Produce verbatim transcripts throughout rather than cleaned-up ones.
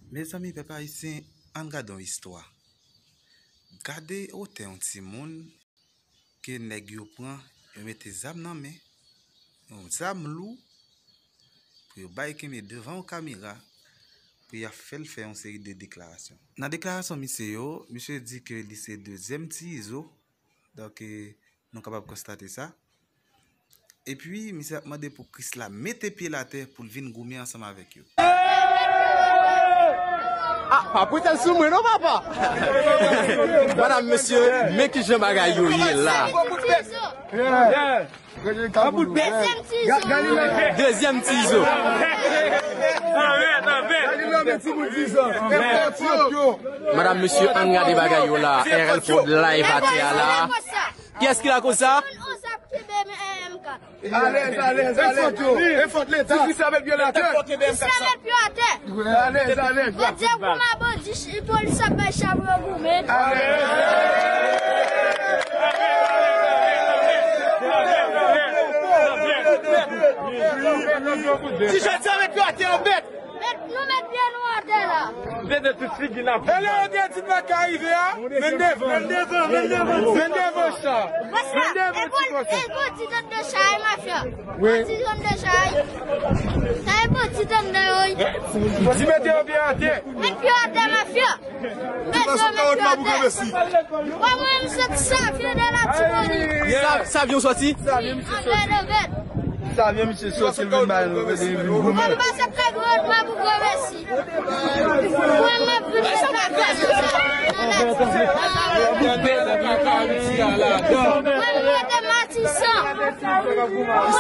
Mezanmi, pèp ayisyen, ann gade yon istwa. Gade wotè yon timoun ke nèg yo pran, yo mete zam nan men, yon zam lou, pou yo bay kenbe devan yon kamera, pou y ap fè l fè yon seri de deklarasyon. Nan deklarasyon misye yo, misye di ke li se dezyèm Ti Izo, donk, eh, nou kapab konstate sa. Epi, misye ap mande pou Krisla mete pye l atè pou l vin goumen ansanm avèk yo. Ah, pa pote l sou mwen non, papa. Madam, mesye, men kijan bagay yo ye la. Dezyèm Ti Izo. Madam, mesye, ann gade bagay yo la. R L Prod live atè a la. Kiyès ki lakoz sa? Alèz, alèz, alèz. E fòt yo. E fòt Leta. Ti Krisla met pye l atè. Krisla met pye atè. Alèz, alèz. Bondye goumen, bandi, polis ap bay chabron goumen. Ti Jodi a met pye atè, yon bèt. Met, nou met pye nou atè la. Vide tout figi n ap. E lè yo te di n pa ka rive a, men devan. Men devan, men devan. Men devan sa. Men devan ti bòs. E bandi t anndan chay, mafya. Wi. Bandi t anndan chay. Sa e bandi t anndan yo, wi. Di mete yo pye atè. Met pye atè, mafya. Met yo, met pye atè. Wè mwen, m soti Savyen de Latibonit. Sa, Savyen w soti? Savyen misye soti. Anlè de vèt. Savyen misye soti, l vin bay nou, l vin goumen. Mwen pase Kagwad, mwen pou gwo mèsi. Mwen, m ap vin mete atasyon sa nan Latibonit. Mwen, m rete Matisan. Mwen,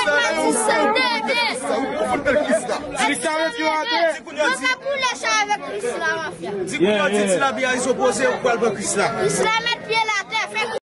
Matisan, de, de. Mwen, Matisan, de, de. Mwen ka boule chay avèk Krisla, mafya. Di kounye a, di ti labi a, Izo poze, ou pral pran Krisla. Krisla met pye l